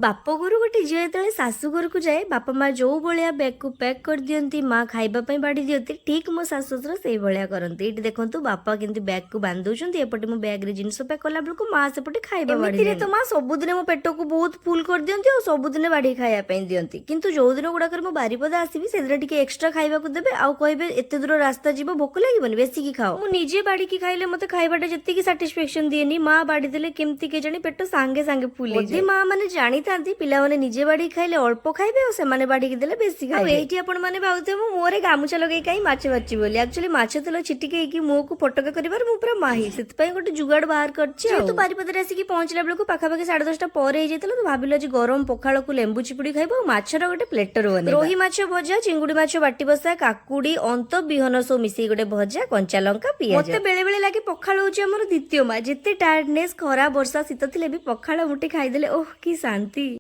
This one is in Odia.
ବାପ ଘରୁ ଗୋଟେ ଝିଅ ଯେତେବେଳେ ଶାଶୁ ଘରକୁ ଯାଏ, ବାପା ମା ଯୋଉ ଭଳିଆ ବ୍ୟାଗକୁ ପ୍ୟାକ୍ କରିଦିଅନ୍ତି, ମା ଖାଇବା ପାଇଁ ବାଢ଼ି ଦିଅନ୍ତି, ଠିକ୍ ମୋ ଶାଶୁ ଶ୍ୱଶୁର ସେଇ ଭଳିଆ କରନ୍ତି। ଏଇଠି ଦେଖନ୍ତୁ, ବାପା କେମିତି ବ୍ୟାଗକୁ ବାନ୍ଧି ଦଉଛନ୍ତି। ଏପଟେ ମୁଁ ବ୍ୟାଗରେ ଜିନିଷ ପ୍ୟାକ୍ କଲା ବେଳକୁ ମା ସେପଟେ ଖାଇବା। ଏମିତିରେ ତ ମା ସବୁଦିନ ମୋ ପେଟକୁ ବହୁତ ଫୁଲ କରିଦିଅନ୍ତି ଆଉ ସବୁଦିନ ବାଢ଼ି ଖାଇବା ପାଇଁ ଦିଅନ୍ତି। କିନ୍ତୁ ଯୋଉ ଦିନ ଗୁଡାକରେ ମୁଁ ବାରିପଦା ଆସିବି, ସେଦିନ ଟିକେ ଏକ୍ସଟ୍ରା ଖାଇବାକୁ ଦେବେ ଆଉ କହିବେ, "ଏତେ ଦୂର ରାସ୍ତା ଯିବ, ଭୋକ ଲାଗିବନି? ବେଶିକି ଖାଅ।" ମୁଁ ନିଜେ ବାଢିକି ଖାଇଲେ ମତେ ଖାଇବାଟା ଯେତିକି ସାଟିସ୍ଫାକ୍ସନ ଦିଏନି, ମା ବାଢି ଦେଲେ କେମିତି କେଜାଣି ପେଟ ସାଙ୍ଗେ ସାଙ୍ଗେ ଫୁଲ। ବୋଧେ ମା ମାନେ ଜାଣିଥାନ୍ତି, ପିଲାମାନେ ନିଜେ ବାଢିକି ଖାଇଲେ ଅଳ୍ପ ଖାଇବେ ଆଉ ସେମାନେ ବାଢିକି ଦେଲେ ବେଶୀ ଖାଇବେ। ଏଇଠି ଆପଣ ମାନେ ଭାବୁଥିବେ, ମୁଁ ମୁହଁରେ ଗାମୁଛା ଲଗେଇ କାହିଁ ମାଛ ବାଛୁଛି ବୋଲି। ଆକ୍ଚୁଆଲି ମାଛ ତେଲ ଛିଟିକି ହେଇକି ମୁହଁକୁ ଫଟକା କରିବାରେ ମୁଁ ପୁରା ମାହିର। ସେଥିପାଇଁ ଗୋଟେ ଯୁଗାଡ ବାହାର କରିଛି। ଯେହେତୁ ବାରିପଦାରେ ଆସିକି ପହଞ୍ଚିଲା ବେଳକୁ ପାଖାପାଖି 10:30 ପରେ ହେଇଯାଇଥିଲା, ତ ଭାବିଲୁ ଆଜି ଗରମ ପଖାଳକୁ ଲେମ୍ବୁ ଚିପୁଡି ଖାଇବୁ ଆଉ ମାଛର ଗୋଟେ ପ୍ଲେଟର ବନେଇବା। ରୋହି ମାଛ ଭଜା, ଚିଙ୍ଗୁଡି ମାଛ ବାଟି ବସା, କାକୁଡି, ଅନ୍ତ ବିହନ ସବୁ ମିଶେଇ ଗୋଟେ ଭଜା, କଞ୍ଚା ଲଙ୍କା, ପିଆଜ। ମତେ ବେଳେ ବେଳେ ଲାଗେ ପଖାଳ ହଉଛି ଆମର ଦ୍ୱିତୀୟ ମା। ଯେତେ ଟାୟାର୍ଡନେସ୍, ଖରା, ବର୍ଷା, ଶୀତ ଥିଲେ ବି ପଖାଳ ମୁଠେ ଖାଇଦେଲେ, ଓହ କି ଶାନ୍ତି।